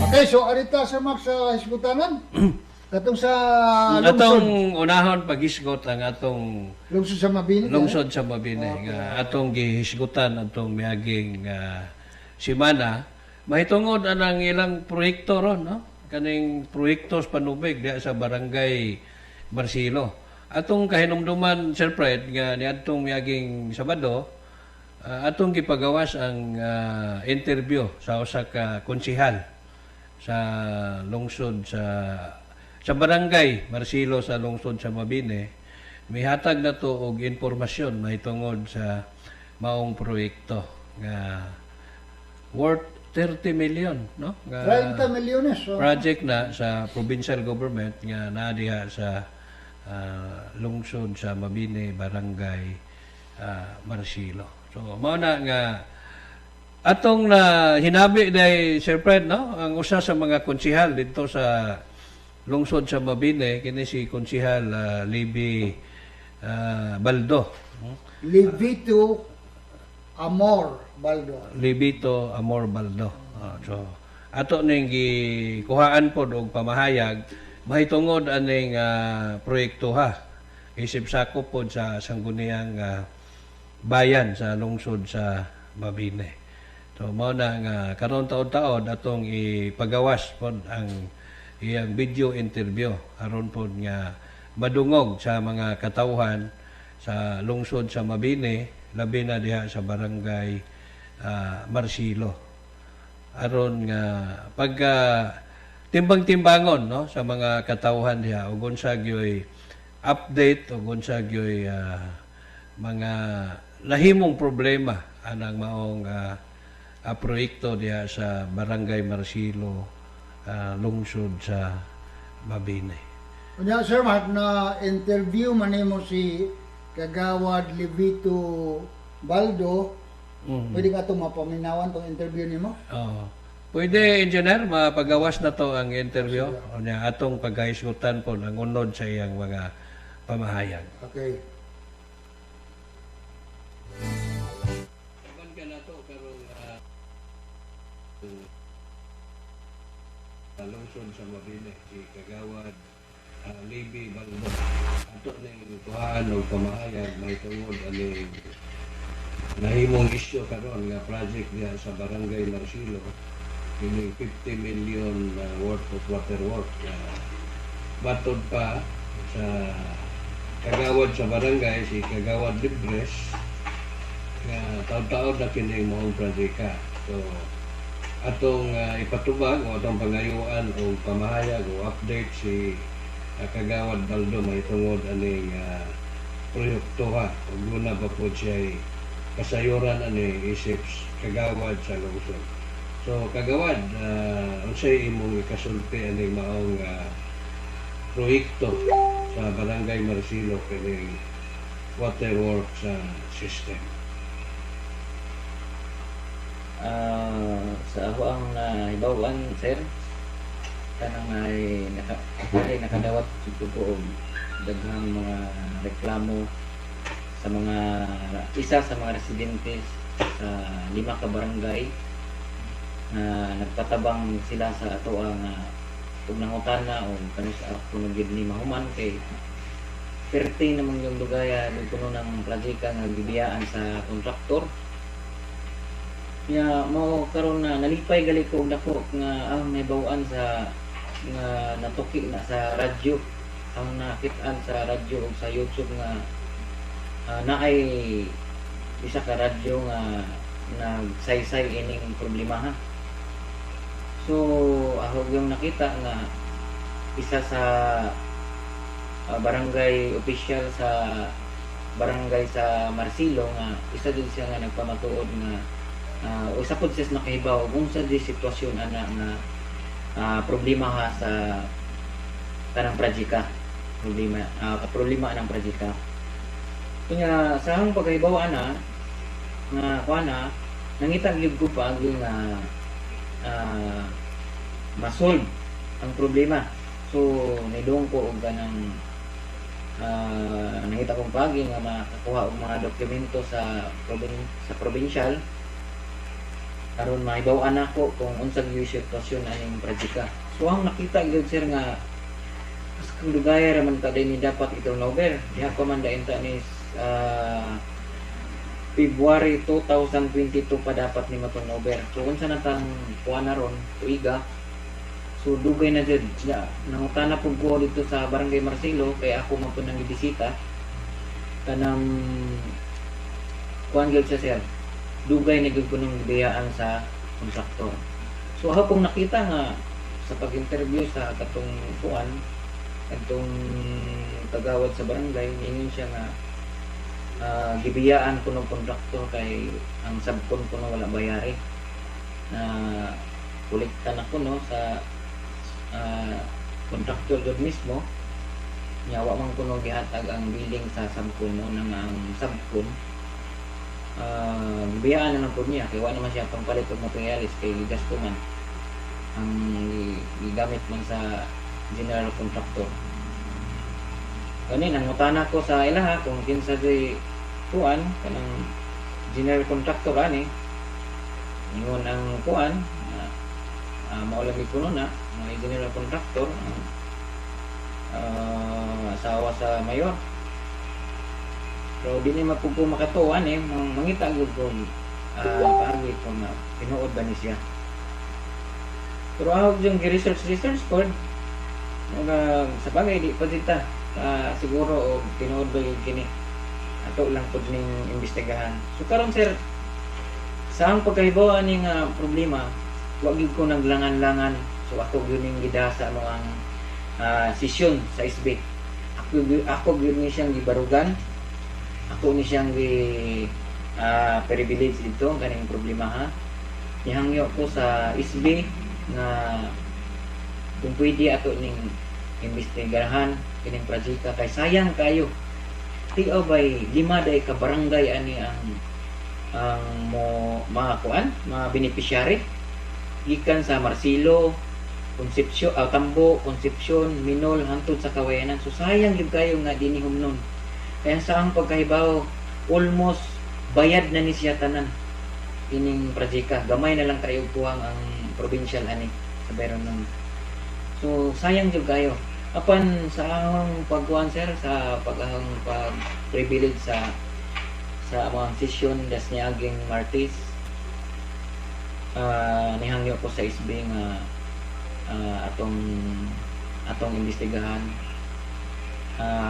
Okay, so arita, Sir Max, sa hisgutanan. Katong sa lungsod, Atong unahon paghisgot ang atong lungsod sa Mabini. Lungsod sa Mabini nga atong gihisgutan atong miaging simana mahitungod anang ilang proyekto ron, no, kaning proyekto sa panubig diha sa Barangay Marcelo. Atong kahinumduman, Sir Fred, nga niadtong miaging Sabado, atong gipagawas ang interview sa usa ka konsehal sa lungsod sa Barangay Marcelo sa lungsod sa Mabini. Mihatag na to og impormasyon mahitungod sa maong proyekto nga worth 30 million, no, nga 30 milyones. So, project na sa provincial government nga naa diha sa lungsod sa Mabini, Barangay Marcelo. So mao na nga atong na hinabi day, Sir Fred, no, ang usa sa mga konsehal dito sa lungsod sa Mabini, kini si Konsehal Libby Baldo. Levito Amor Baldo. Libito Amor Baldo. So ato ning gikuhaan pod og pamahayag mahitungod aning proyekto ha. Isip sakop pod sa sangguniang bayan sa lungsod sa Mabini. So mao na nga karon taod-taod atong ipagawas pod ang iyang video interview aron pod nga madungog sa mga katawhan sa lungsod sa Mabini, labi na diha sa Barangay Marcelo, aron nga pagka timbang-timbangon, no, sa mga katawhan diha ug unsa gyoy update ug unsa gyoy mga nahimong problema anang maong proyekto diha sa Barangay Marcelo, lungsod sa Mabini. Unya, Sir Mark, na interview man nimo si Kagawad Levito Baldo. Pwede ka itong mapaminawan tong interview nimo? Oo. Pwede, engineer, mapagawas na to ang interview. Unya, atong pagkahisgutan po ang unod sa iyang mga pamahayag. Okay. Uban ka na to karong lungsod sa Mabini, si Kagawad Libby Baldo. Ato ning kuhaan og pamahayag mahitungod aning nahimong isyu karon nga project diha sa Barangay Marcelo, kini 50 million worth of water work. Matod pa sa kagawad sa barangay, si Kagawad Libres, nga taon-taon na kini maong project. So atong ipatubag o atong pangayuan o pamahayag o update si Kagawad Baldo mahitungod aning proyekto ha, ug duna ba po siya kasayuran ani isip kagawad sa lungsod. So Kagawad, unsay imong ikasulti aning maong proyekto sa Barangay Marcelo, kining waterworks system? Sa ako ang nahibaw-an, sir, kanang ay naka ay nakadawat jud ko og daghang mga reklamo sa mga isa sa mga residente sa lima ka barangay nga nagpatabang sila sa ato nga ug nangutana og kanus-a kuno gyud ni mahuman kay perti namang yung dugaya dug kuno ng project nga gibiyaan sa kontraktor. Nya mao karon na nalipay gali ko og dako nga ang nahibaw-an sa nga natuki na sa radyo, ang nakit-an sa radyo ug sa YouTube nga naay isa ka radyo nga nagsaysay ining problema ha. So ako yung nakita nga isa sa barangay official sa barangay sa Marcelo nga isa din siya nga nagpamatuod nga usa pod siya sa nakahibaw kung sa di sitwasyon ana nga problema ha sa kanang project, problema problema anang project. Kanya sa akong pagkahibaw ana nga kuan na nangita gyud ko pa gyud nga masolve ang problema. So nidung ko og kanang nangita kong pagi nga makakuha og mga dokumento sa provincial. Aron mahibaw-an nako kung unsa gyud sitwasyon aning projecta. So ang nakita gyud, sir, nga mas kung dugay ra man ta ni dapat i-turnover. Diha pa man dayon ta ni February 2022 pa dapat ni ma-turnover. So unsa na tang kuan na ron, tuiga. So dugay na jud. Ya, nangutana pud ko dito sa Barangay Marcelo kay ako man pud nang gibisita. Kanang kuan gyud siya, sir. Dugay na gyud ko nang gibiyaan sa kontraktor. So ako pong nakita nga sa pag-interview sa katong kuan, katong kagawad sa barangay, niingon siya nga gibiyaan ko ng kontraktor kay ang subcon ko na wala bayari na kolekta na ko no sa kontraktor jud mismo. Nya wa man kuno gihatag ang billing sa subcon mo na nga ang subcon gibiyaan na lang pud niya kay wa naman siya pangpalit og materials kay gigasto man ang gigamit man sa general contractor. Gani nangutana ko sa ilaha kung kinsa di kuan kanang general contractor ani. Ingon ang kuan mao lagi kuno na mga general contractor ang asawa sa mayor. Pero di ni mapud ko makatuo ani, mangita gyud ko paagi ko nga tinuod ba ni siya. Pero ako yung gi-research research pod mga sa bagay di pa ta siguro o tinuod ba gyud kini, ato lang pod ning imbestigahan. So karon, sir, sa ang pagkahibaw ani nga problema, wa gyud ko naglangan-langan. So ako gyud ning gidasa mo ang sesyon sa SB. Ako gyud ni siyang gibarugan, ako ni siyang gi privilege dito ang kaning problema ha. Nihangyo ko sa SB nga kung pwede ato ning imbestigahan kining projecta kay sayang kayo. Tiaw bay lima day ka barangay ani ang mo mga kuan mga beneficiary gikan sa Marcelo, Concepcion, Tambo, Concepcion, Minol hantod sa Kawayanan. So sayang gyud kayo nga dinhi humnon. Kaya sa ang pagkahibaw, almost bayad na ni siya tanan ining projecta. Gamay na lang kayo kuwang ang provincial ani sa Bayronon. So sayang jud kayo. Apan sa ahong pagkuan, sir, sa pag-ahong pag privilege sa among session das niaging Martes, nihangyo ko sa SB nga atong atong imbestigahan.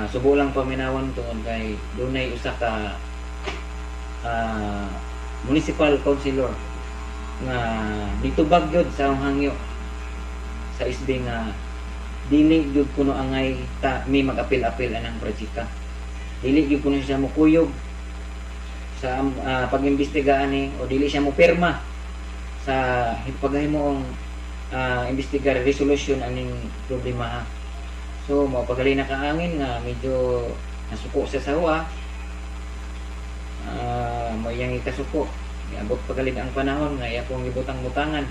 Subo lang paminawan tungod kay dunay usa ka municipal councilor nga nitubag gyud sa akong hangyo sa SB nga dili gyud kuno angay ta mi mag-apil-apil anang proyekta. Dili gyud kuno siya mokuyog sa pag-imbestiga ani o dili siya mo pirma sa paghimuong investigar resolution aning problema ha. So mao pagali na kaangin nga medyo nasuko siya sa huwa. Mo iyang ikasuko. Giabot pagali ang panahon nga iya kong gibutang-butangan.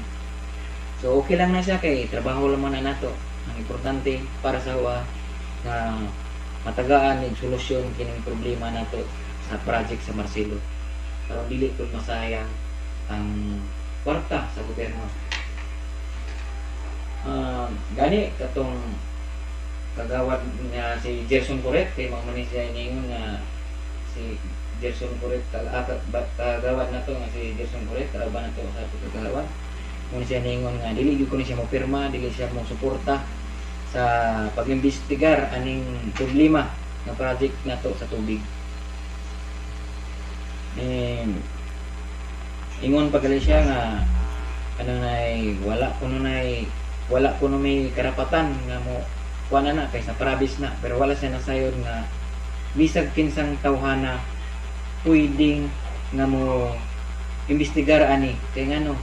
So okay lang na siya kay trabaho lang man na nato. Ang importante para sa huwa nga matagaan og solusyon kining problema nato sa project sa Marcelo. Pero dili pud masayang ang kwarta sa gobyerno. Gani katong kagawad nga si Gerson Corret kay mao man ni siya niingon nga si Gerson Corret kagawad nato nga si Gerson Corret, kauban nato sa pagkagawad, mo siya niingon nga dili gyud ko ni siya mo pirma, dili siya mo suporta sa pag-imbestigar aning problema nga project nato sa tubig. Eh, ingon pa gali siya nga ano nay wala kuno may karapatan nga mo kuan na kay sa province na, pero wala siya nasayod nga bisag kinsang tawhana pwedeng nga mo imbestigar ani kay ngano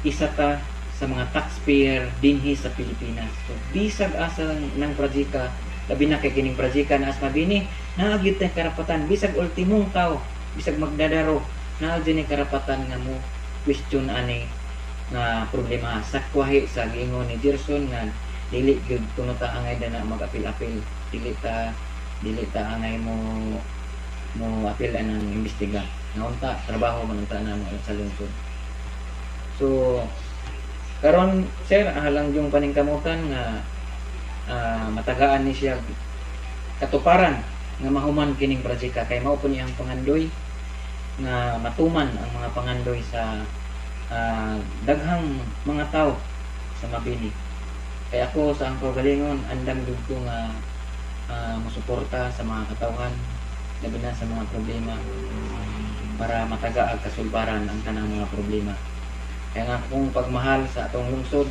isa ta sa mga taxpayer dinhi sa Pilipinas. So bisag asa ng projecta, labi na kay kining projecta na Mabini, naa gyud tay karapatan bisag ultimong tao, bisag magdadaro, naa gyud ni karapatan nga mo question ani nga problema sa kwahi sa giingon ni Gerson nga dili gyud kuno ta angay na mag-apil-apil, dili ta angay mo mo apil anang imbestiga nga unta trabaho man unta na mo sa lungsod. So karon, sir, ahalang yung paningkamutan nga matagaan ni siya katuparan nga mahuman kining proyekta kay mao po niyang pangandoy nga matuman ang mga pangandoy sa daghang mga tao sa Mabini. Kay ako sa ang kaugalingon, andam gyud ko nga mosuporta sa mga katawhan, labi na sa mga problema, para mataga ang kasulbaran ang tanang mga problema. Kaya nga kung pagmahal sa atong lungsod,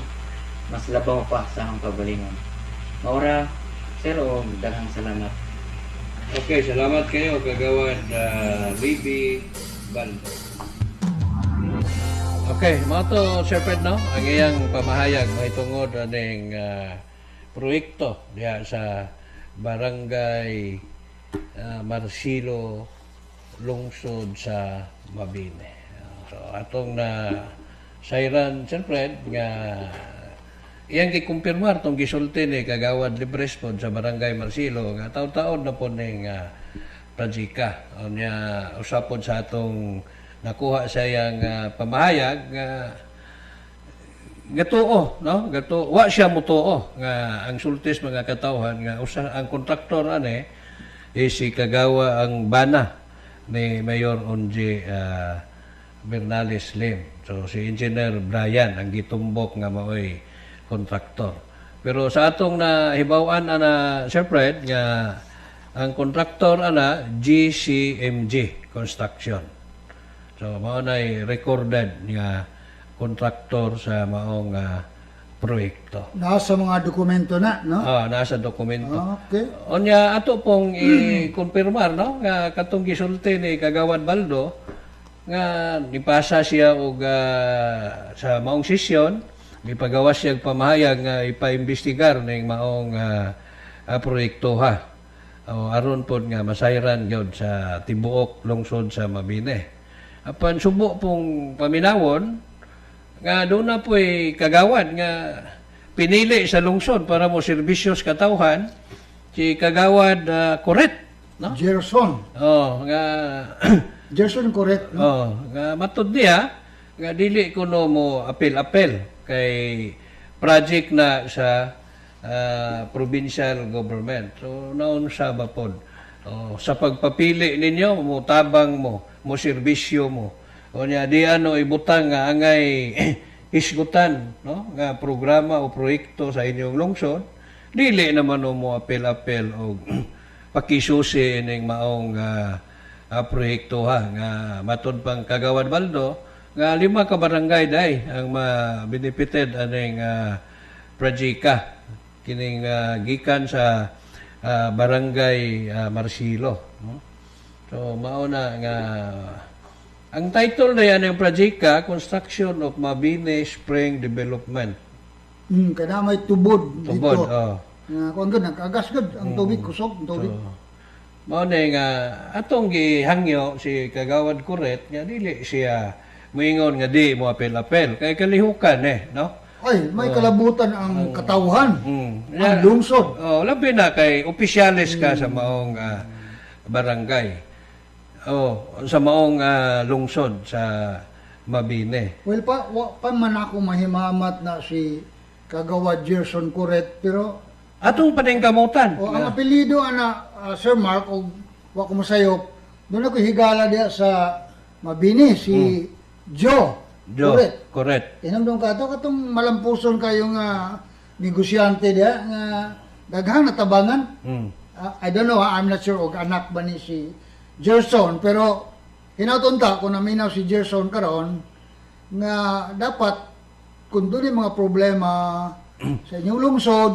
mas labaw pa sa akong kaugalingon. Maura, sir, o daghang salamat. Okay, salamat kayo, Kagawad Libby Baldo. Okay, mao to, Sir Fred, no? Ang iyang pamahayag mahitungod aning proyekto diha sa Barangay Marcelo, lungsod sa Mabini. So atong na sayran, Sir Fred, nga iyang gikumpirmar tong gisulti ni Kagawad Libres pod sa Barangay Marcelo nga taon-taon na po ning projeka. Unya usa pod sa atong nakuha sa iyang pamahayag nga gatuo, no, gato wa siya mutuo nga ang sultis mga katawhan nga usa ang kontraktor ane is si Kagawa, ang bana ni Mayor Onji Bernales Lim. So si Engineer Brian ang gitumbok nga maoy kontraktor, pero sa atong nahibaw-an ana, Sir Fred, nga ang kontraktor ana GCMG Construction. So mao nay recorded nga kontraktor sa maong proyekto. Nasa mga dokumento na, no? Ah, nasa dokumento. Okay. Unya ato pong i-kumpirmar, no, nga katong gisulti ni Kagawad Baldo nga nipasa siya og sa maong sesyon, gipagawas siya og pamahayag nga ipaimbestigar ning maong proyekto ha. O aron pod nga masayran gyud sa tibuok lungsod sa Mabini. Apan subo pong paminawon nga doon na po'y kagawad nga pinili sa lungsod para mo serbisyo sa katawhan, si Kagawad Correct, no? Gerson. Oh, nga Gerson correct, no? Oh, nga matud niya nga dili kuno mo apel-apel kay project na sa provincial government. So naunsa ba pod? Oh, sa pagpapili ninyo mo tabang mo, mo serbisyo mo. O nya di ano ibutang nga angay hisgutan, no, nga programa o proyekto sa inyong lungsod, dili naman mo apel-apel og pakisusi ining maong proyekto ha, nga matud pang Kagawad Baldo nga lima ka barangay dai ang ma-benefited aning projeka kining gikan sa Barangay Marcelo, no? So mao na nga ang title na yan ng projeka, Construction of Mabini Spring Development. Kada may tubod Tubod, dito. Oh. Nga kuan gud, nakagas gud ang tubig, kusog ang tubig. So, mao na nga atong gihangyo si Kagawad Kuret nga dili siya moingon nga di mo apel-apel kay kalihukan eh, no? Ay, may kalabutan ang katawhan, ang lungsod. Oh, labi na kay opisyales ka sa maong barangay. Oh, sa maong lungsod sa Mabini. Well, pa, wa pa man ako mahimamat na si Kagawad Gerson Correct, pero Atong paningkamutan. O, ang apelyido ana, Sir Mark, og wa ko masayop, doon ako higala diya sa Mabini si Joe Jo, Correct. correct. Inamdong ka to katong malampuson kayo nga negosyante diya nga daghang natabangan. I don't know, ha, I'm not sure og anak ba ni si Gerson, pero hinaton ta kung naminaw si Gerson karon nga dapat kung doon yung mga problema sa inyong lungsod,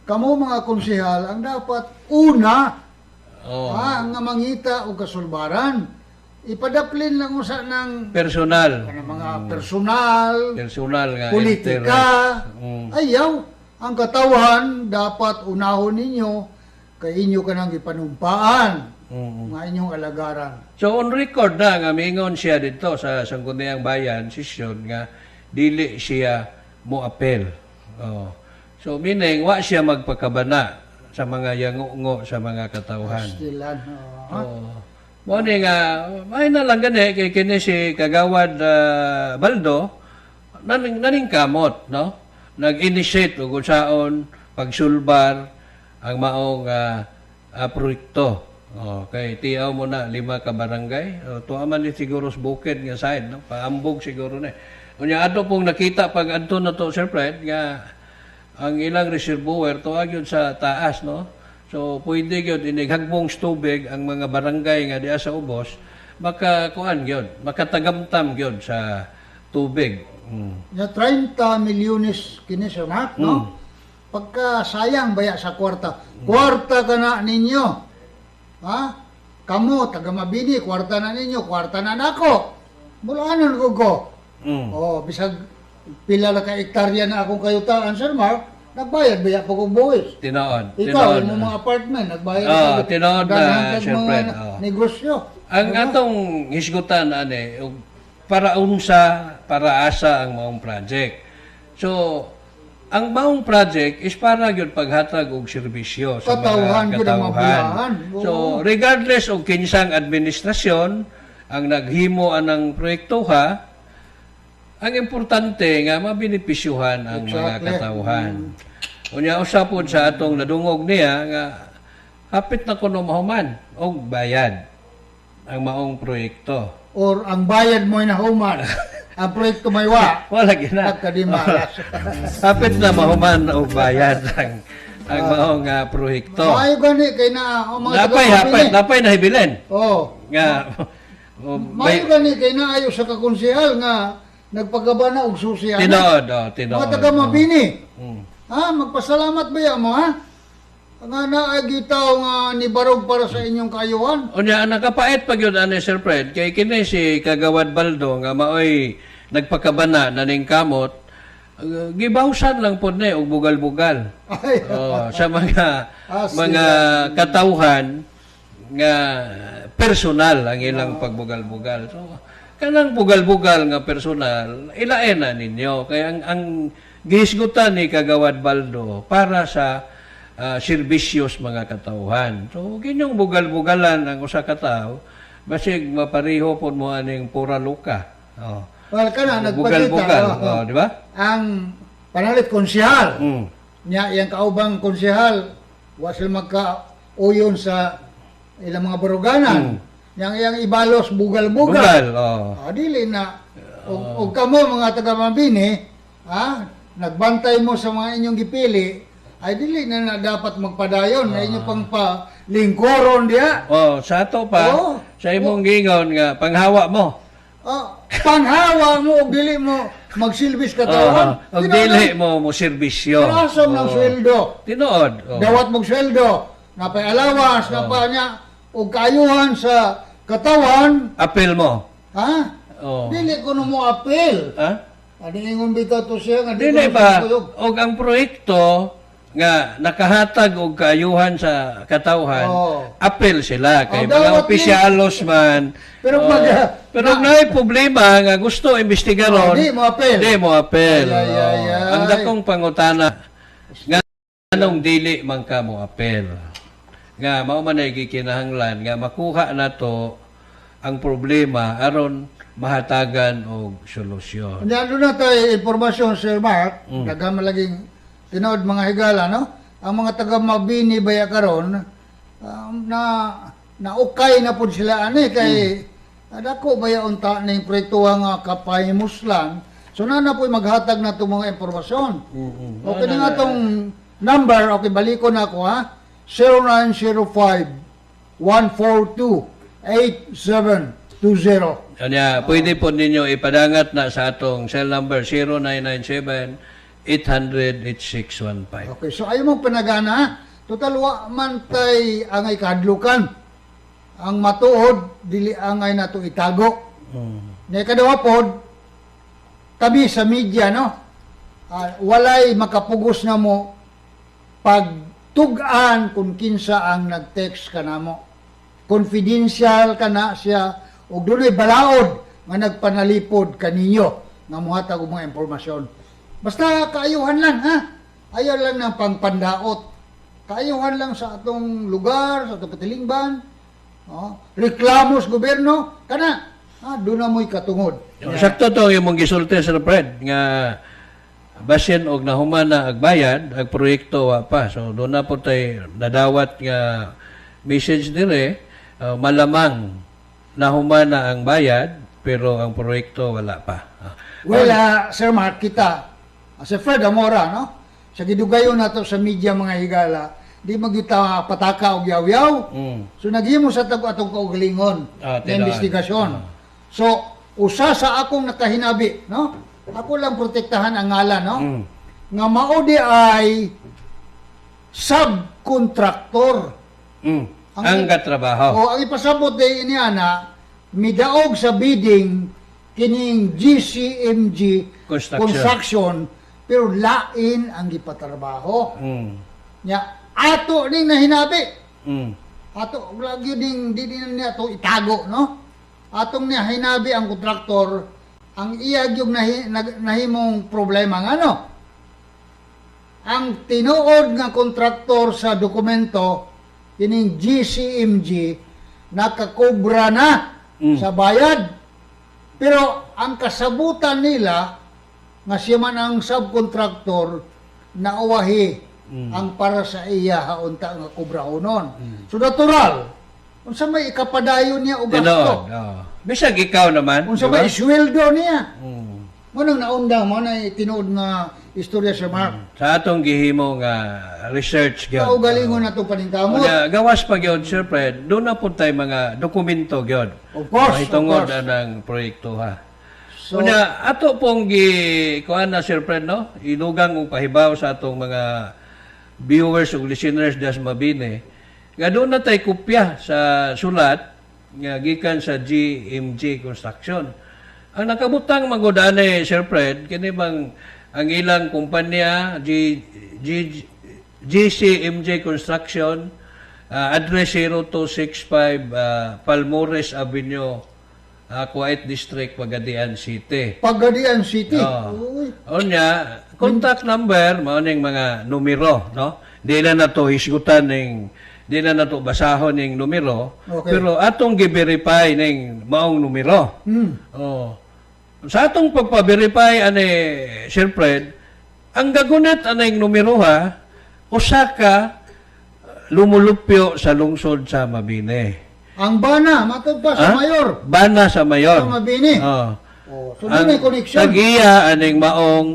kamo mga konsehal ang dapat una nga mangita og kasulbaran. Ipadaplin lang usa ng Personal. kanang mga personal, Personal nga politika. interest. Ayaw, ang katawhan dapat unahon ninyo kay inyo kanang gipanumpaan nga inyong alagaran. So on record na nga mingon siya dito sa Sangguniang Bayan session nga dili siya mo apel. Oh. So meaning wa siya magpakabana sa mga yangungo sa mga katawhan. Stilan. Oh. Oh. Mao ni nga may na lang gani kay kini si Kagawad Baldo. Naning kamot, no? Nag-initiate og unsaon pagsulbar ang maong proyekto. Oh, kay tiaw mo na lima ka barangay. Oh, tuwa man ni siguro sa bukid nga side, no? Paambog siguro na. Unya ato pong nakita pag adto na to, Sir Fred, nga ang ilang reservoir tuwa gyud sa taas, no? So pwede gyud inighagbong sa tubig ang mga barangay nga diha sa ubos, maka kuan gyud, makatagamtam gyud sa tubig. Ya 30 milyones kini, Sir Mark, no? Pagka sayang baya sa kwarta. Kwarta ka na ninyo. Ha? Kamo, taga Mabini, kwarta na ninyo, kwarta na nako. Mulanon ko ko. Oh, bisag pila na ka hektarya na akong kayutaan, Sir Mark, nagbayad baya pa kong buwis. Tinuod. Ikaw, Tinuod. imong mga apartment, nagbayad Ah, tinuod na, daghan kag Sir mga Fred, oh. negosyo. Ang atong hisgutan ani og para unsa, para asa ang maong project. So ang maong project is para gyud paghatag og serbisyo sa Katawhan mga gyud ang katawhan. mabuyahan. Oo. So regardless og kinsang administrasyon ang naghimo anang proyekto ha, ang importante nga mabenepisyuhan ang mga katawhan. Unya usa pod sa atong nadungog niya nga hapit na kuno mahuman og bayad ang maong proyekto. Or ang bayad mo'y nahuman, ang proyekto may wa. Wala gina. Pagkadimalas. Hapit na mahuman og bayad ang maong proyekto. Maayo gani kay na ang mga Napay taga- hapit, napay nahibilin Oh. nga oh, Maayo gani kay naayo sa kakonsehal nga nagpagaba na og susi ana. Tinuod, oh, tinuod. Mga taga Mabini. Ha, magpasalamat ba ya mo ha? Nga naay gitaw nga nibarog para sa inyong kaayuhan. Unya ang nakapait pag yun ani, Sir Fred, kay kini si Kagawad Baldo nga maoy nagpakabana na ning kamot, gibawsan lang pod ni og bugal-bugal. Ay, Oh, sa mga Ah, mga katawhan nga personal ang ilang pagbugal-bugal. So kanang bugal-bugal nga personal, ilain na ninyo kay ang gihisgutan ni Kagawad Baldo para sa serbisyos mga katawhan. So ginyong bugal-bugalan ang usa ka tawo, basig mapariho pod mo aning pura luka. Oh. Well, kana nagpakita. Bugal-bugal, Oh. oh, di ba? Ang panalit konsehal. Nya iyang kaubang konsehal wa sila magka-uyon sa ilang mga baruganan. Yang iyang ibalos bugal-bugal. Bugal, oh. Ah, dili na. Og kamo mga taga Mabini, ha, nagbantay mo sa mga inyong gipili, ay dili na, na dapat magpadayon na inyo pang palingkoron diha. Oh, sa ato pa, sa imong gingon nga panghawa mo. Ah, panghawa mo og dili mo magsilbis katawan. Oo, og dili mo mo serbisyo. Pinasom ng sweldo. Tinuod. Oh. Dawat mong sweldo, napay allowance, napay niya og kaayuhan sa katawan, Apel mo. Ha? Oh. Dili ko mo apel. Ha? Ani ingon bitaw to siya nga di Dili ko ba sukuyog. og ang proyekto nga nakahatag og kaayuhan sa katawhan, apel sila kay Oh, mga dawat opisyalos man. Pero Oh, pero naay problema nga gusto imbestigaron, Oh, di mo apel. di mo apel. Ay, ay, ay, Oh. ay. Ang dakong pangutana nga anong dili man ka mo apel? Nga mao man ay gikinahanglan nga makuha nato ang problema aron mahatagan og solusyon. Unya doon na tayo impormasyon, Sir Mark, daghan man laging tinuod mga higala, no? Ang mga taga Mabini baya karon na naukay na pud sila ani kay dako baya unta ning proyekto nga Kapay Muslan. So na na po'y maghatag na itong mga impormasyon. Okay na nga itong number, okay, baliko na ako ha. 0905 142 8720. Kanya, pwede po ninyo ipadangat na sa atong cell number 0997 800 8615. Okay, so ayaw mong panagana ha. Total wa man tay angay kahadlukan. Ang matuod dili angay nato itago. Nya ikaduha pod kami sa media, no. Ah, walay makapugos na mo pagtug-an kung kinsa ang nag-text kanamo. Confidential kana siya ug dunay balaod nga nagpanalipod kaninyo nga mohatag og mga impormasyon. Basta kaayuhan lang ha. Ayaw lang ng pangpandaot. Kaayuhan lang sa atong lugar, sa atong katilingban. Oh, reklamo sa gobyerno kana. Doon na mo'y katungod. Sakto to imong gisulti, Sir Fred, nga basin og nahuman na ag bayad, ag proyekto wa pa. So doon na po tay nadawat nga message dire, malamang nahuman na ang bayad pero ang proyekto wala pa. Well, Sir Mark, kita, si Fred Amora, no? Sa gidugayon nato sa media, mga higala, di magita pataka og yaw-yaw. So naghimo sa tag atong kaugalingon na Tinuod. investigasyon. So usa sa akong nakahinabi, no? Ako lang protektahan ang ngalan, no? Nga mao di ay subcontractor. Ang katrabaho. O ang ipasabot day ini ana, midaog sa bidding kining GCMG Construction. Construction, pero lain ang gipatrabaho. Nya ato ning nahinabi. Ato lagi ding di din niya to itago, no? Atong nahinabi ang kontraktor, ang iya gyud nahimong problema ngano. Ang tinuod nga kontraktor sa dokumento kining GCMG nakakobra na sa bayad. Pero ang kasabutan nila nga siya man ang subcontractor, nauwahi ang para sa iya haunta nga kubrahonon. So natural, unsa may ikapadayon niya og gasto? Tinuod. Oo. Bisag ikaw naman, Unsa di ba? may isweldo niya? Mo nang naundang mo na tinuod nga istorya sa Mark. Sa atong gihimo nga research gyud. Kaugalingon na itong paningkamot. Unya, gawas pa gyud, Sir Fred, doon na po tayo mga dokumento gyud. Of course, Mahitungod of course. anang proyekto ha. So, Unya, ato pong gi kuan na, Sir Fred, no? Idugang og pahibaw sa atong mga viewers ug listeners das Mabini. Nga doon na tay kopya sa sulat nga gikan sa GMG Construction. Ang nakabutang magud ani, Sir Fred, kini bang ang ilang kumpanya G, G, GCMJ Construction, address 0265 Palmores Avenue, Kuwait District, Pagadian City. Pagadian City. Oo. Uy. Unya, contact number, mao ning mga numero, no? Di na nato hisgutan ning di na nato basahon ning numero, pero atong gi-verify ning maong numero. Oh. Sa atong pagpa-verify ani, Sir Fred, ang gagunit aning numero ha, usa ka lumulupyo sa lungsod sa Mabini. Ang bana, matod pa sa Ha? mayor. Bana sa mayor. Sa Mabini. Oh. Oh, so doon may connection. Tagiya aning maong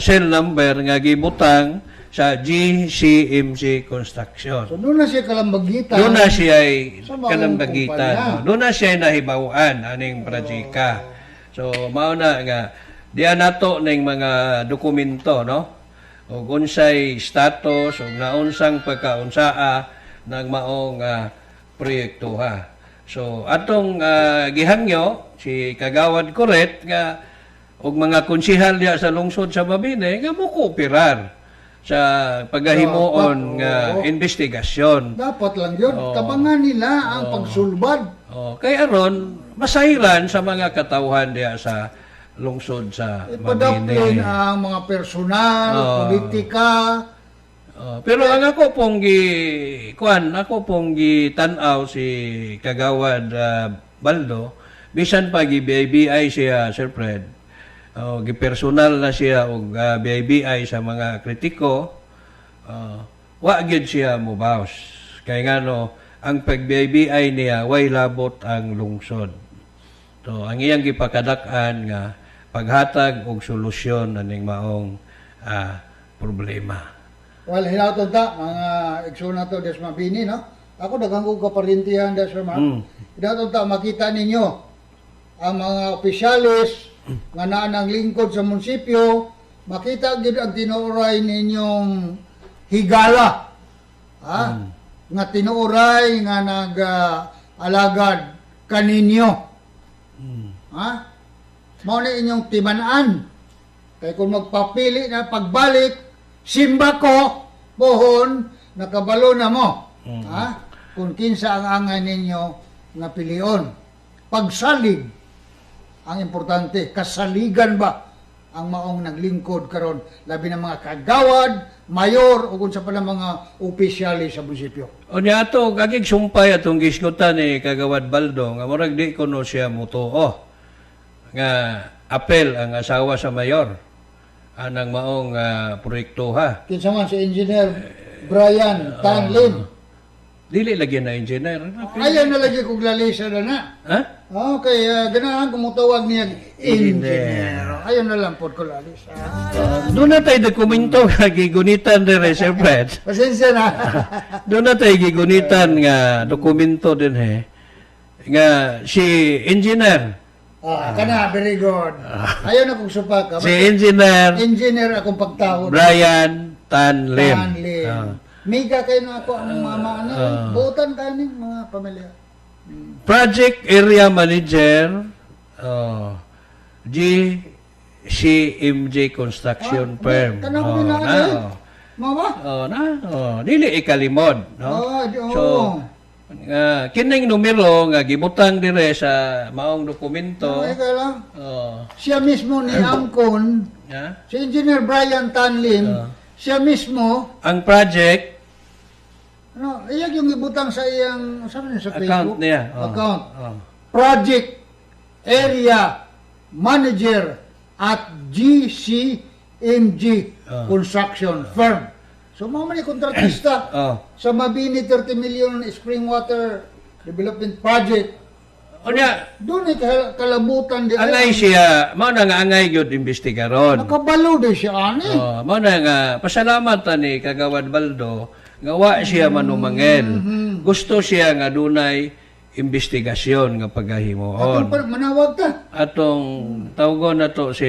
cell number nga gibutang sa GCMC Construction. So doon na siya kalambagitan. Doon na siya ay Sa maong kalambagitan. kumpanya. Doon na siya ay nahibawan aning projeka. So mao na nga diyan nato ning mga dokumento, no? Og unsay status og naunsang pagkaunsaa ng maong proyekto ha. So atong gihangyo si Kagawad Kuret nga og mga konsihal diya sa lungsod sa Mabini nga mo kooperar sa paghahimuon Dapat, nga oo. investigasyon. Dapat lang yun. Tabangan nila ang pagsulbad. Oh, kay aron masayran sa mga katawhan diya sa lungsod sa Ipadaplin Mabini. ang mga personal, politika. Oh, pero ang ako pong gi kuan, ako pong gitan-aw si Kagawad Baldo, bisan pa gi BIBI siya, Sir Fred. Oh, gipersonal na siya og BIBI sa mga kritiko. Oh, wa gyud siya mobaws. Kay ngano ang pag BIBI niya way labot ang lungsod. So, ang iyang gipakadak-an nga paghatag og solusyon aning maong problema. Well, hinaton ta, mga igsoon nato des Mabini, no? Ako daghang kong kaparintihan des Mark. Hinaton ta, makita ninyo ang mga opisyalis nga naa ng lingkod sa munisipyo, makita gid ang tinuoray ninyong higala. Ha? Nga tinuoray nga nag-alagad kaninyo. Ha? Mao ni inyong timan-an. Kay kung magpapili na pagbalik, simba ko, pohon, nakabalo na mo. Ha? Kung kinsa ang angay ninyo nga pilion. Pagsalig, ang importante, kasaligan ba ang maong naglingkod karon, labi na mga kagawad, mayor ug unsa pa na mga opisyales sa munisipyo. Unya ato agig sumpay atong gisgutan ni Kagawad Baldo nga murag di kuno siya mutuo nga apel ang asawa sa mayor anang maong proyekto ha. Kinsa man si Engineer Brian Tan Lim. Dili lagi na engineer. Ayaw na lagi kog lalisa na na. Ha? Okay, ganahan ko mutawag niya engineer. Ayaw na lang pod ko lalisa. Doon na tayo dokumento nga gigunitan dire, Sir Fred. Pasensya na. Doon na tayo gigunitan nga dokumento din he. Nga si engineer, Ah, kana very good. Ayaw na kong supaka. si Engineer Engineer akong pagtawag. Brian Tan Lim. Tan Lim. Miga kayo na ako ang mama ano. Buotan kayo ning mga pamilya. Project Area Manager, GCMJ Construction Firm. Kanang Oh, ko na na, ano. oh. Mama? Oh, na, oh, dili ikalimod, no? Oh, di, So, oh. nga kining numero nga gibutang dire sa maong dokumento. Ay, lang. Oh, Siya mismo ni Angkon, ha? si Engineer Brian Tan Lim, siya mismo, Ang project ano, iyag yung ibutang sa iyang, sabi niya sa account Facebook? niya. Oh. Account. Oh. Project Area Manager at GCMG Construction Firm. So, mga man kontratista sa Mabini 30 million Spring Water Development Project, Unya, doon ay kalabutan di angay siya, mao na nga angay gyud imbestigaron. Nakabalo di siya ani. Oh, mao na nga pasalamat ta ni Kagawad Baldo nga wa siya manumangel. Gusto siya nga dunay investigasyon nga Atong paghahimuon. manawag ta. Atong tawgon na to si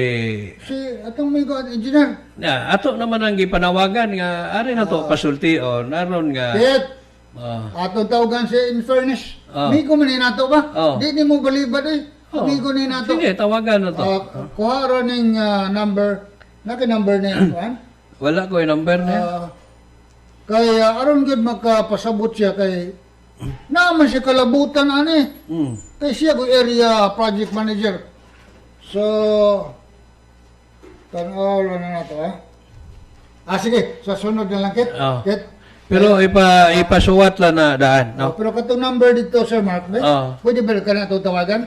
Si atong may God engineer. Na, ato naman ang gipanawagan nga ari na to pasultion aron nga Ket, ah, atong tawagan si in fairness. Ah. Migo man ni nato ba? Oh. Di nimo balibad eh. Oh. Migo ni nato. Sige, tawagan na to. Kuha ra ning number. Naki number ni kuan. Wala ko yung number niya. Kay aron gyud makapasabot siya kay naman siya kalabutan ani. Kay siya ko area project manager. So tan-aw lang na nato ah. Ah sige, sa sunod na lang kit. Oh. Kit. Pero ipasuwat lang na daan, Oh, no? pero katong number dito Sir Mark, eh, Oh. pwede ba ka na ito tawagan?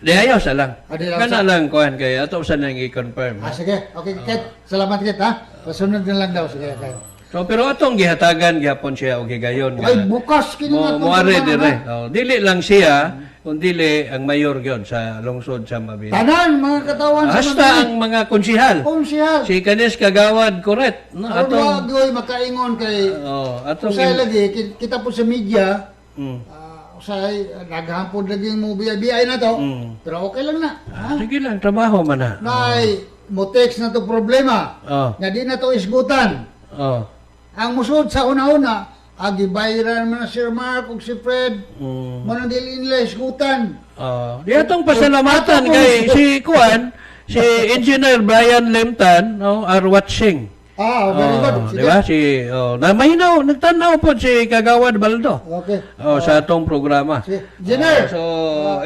Di ayaw sa lang. Ah, di ayaw Kana sa- lang kuan kay ato sa nang i-confirm. Ah sige, okay Kit. Salamat Kit ha. Sa sunod na lang daw sige kayo. So pero atong gihatagan gihapon siya og higayon nga. Ay bukas kini Mo nga mo are itong dire. ha? Oh, dili lang siya, kun dili ang mayor gyud sa lungsod sa Mabini. Tanan mga katawan sa Hasta ang mga konsihal. Konsihal. Si Kanis Kagawad correct, no? Atong Atong wag makaingon kay oh, atong usay lagi kita po sa media, usay naghampod lagi mo BI na to. Pero okay lang na. Ha? Sige lang, trabaho man na. Nay mo text na to problema. Nga di na to isgutan. Ang musod sa una-una, agi bayran man na Sir Mark ug si Fred. Mo nang dili nila isgutan. Oh, di atong pasalamatan kay si Kuan, si Engineer Brian Lemtan, no, are watching. Ah, very good. Oh, Sige. di ba? Si oh, na mahinaw, nagtanaw po si Kagawad Baldo. Okay. Oh, sa atong programa. Sige. Engineer. Oh, so,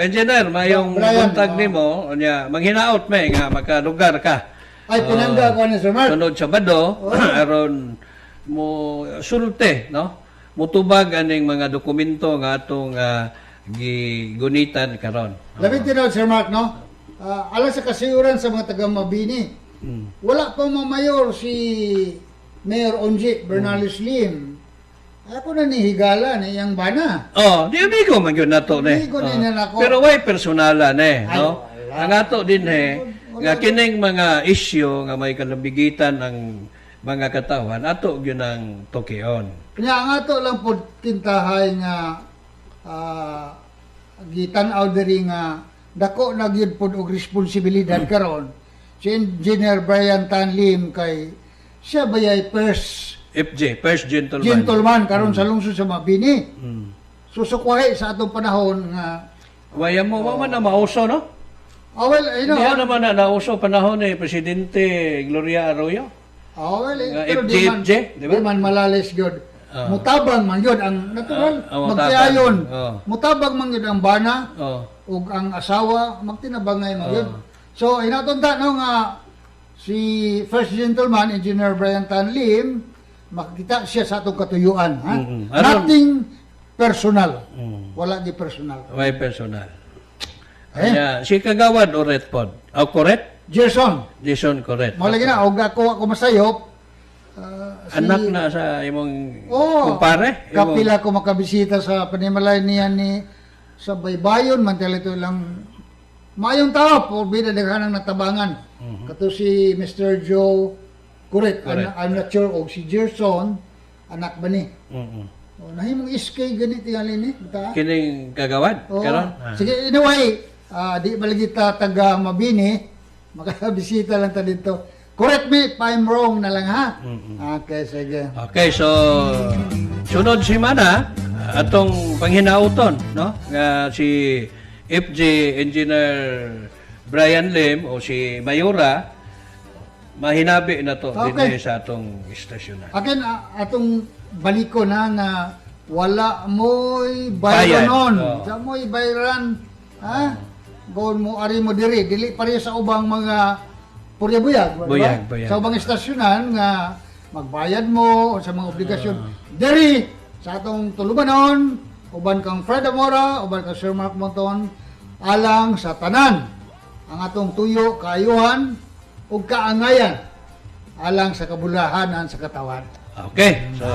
engineer, mayong Brian, buntag oh. nimo, unya manghinaot may nga makalugar ka. Ay pinangga ko ni Sir Mark. Sunod Sabado, aron mo sulte, no? Mutubag aning mga dokumento nga atong gigunitan karon. Labi tinuod Sir Mark, no? Ah, alang sa kasiguran sa mga taga Mabini. Wala pa mamayor si Mayor Onji Bernales Lim. Ako na ni higala ni iyang bana. Oh, di amigo man gyud nato ne. Amigo Oh. ni nako. Pero way personala ne, Ay, no? wala. Ang ato din he, nga kining mga isyu nga may kalabigitan ang mga katawan ato gyud ang tukion. Kanya ang ato lang po kintahay nga gitan-aw diri nga dako na gyud pod og responsibilidad karon si Engineer Brian Tan Lim kay siya bayay first FJ, first gentleman. gentleman karon sa lungsod sa Mabini. Susukwahi sa atong panahon nga Waya mo, wa man na mauso, no? well, you know, Hindi naman na nauso panahon ni Presidente Gloria Arroyo. Well, eh, Nga pero FJ, di man, FJ, di ba? di man malalis gyud. Mutabang man gyud ang natural, Mutabang. magtiayon. Oh. Mutabang man gyud ang bana Oh. ug ang asawa magtinabangay man gyud. So inaton ta no nga Si First Gentleman, Engineer Brian Tan Lim, makita siya sa atong katuyuan. Ha? Nothing personal. Wala di personal. May personal. Eh? Kaya, si Kagawad Oret pod. Oh, correct? Gerson, Jason, correct. mao lagi na, og ako masayop, Anak na sa imong Oo. kumpare? Kapila ko makabisita sa panimalay niya ni sa Baybayon man ito lang maayong tao por bida daghanang natabangan. Kato si Mr. Joe Correct. I'm not sure og si Gerson anak ba ni. Oh, nahimong SK ganit tingali ni bata. Kining Kagawad? Oo. Karon? Sige, anyway, di baligi ta taga Mabini, makabisita lang ta dito. Correct me if I'm wrong na lang ha. Okay, sige. Okay, so sunod semana atong panghinauton, no? Nga si FJ Engineer Brian Lim o si Mayura mahinabi na to dinhi sa atong istasyonan. Akin, atong baliko na nga wala mo'y Bayad. bayronon. Oo. Sa mo'y bayran, ha? Goon mo ari mo diri, dili pareho sa ubang mga purya buyag, ba? Buyag, buyag. Sa ubang istasyonan nga magbayad mo sa mga obligasyon. Diri sa atong tulumanon, uban kang Fred Amora, uban kang Sir Mark Monton, alang sa tanan ang atong tuyo, kaayuhan ug kaangayan alang sa kabulahanan sa katawan. Okay. So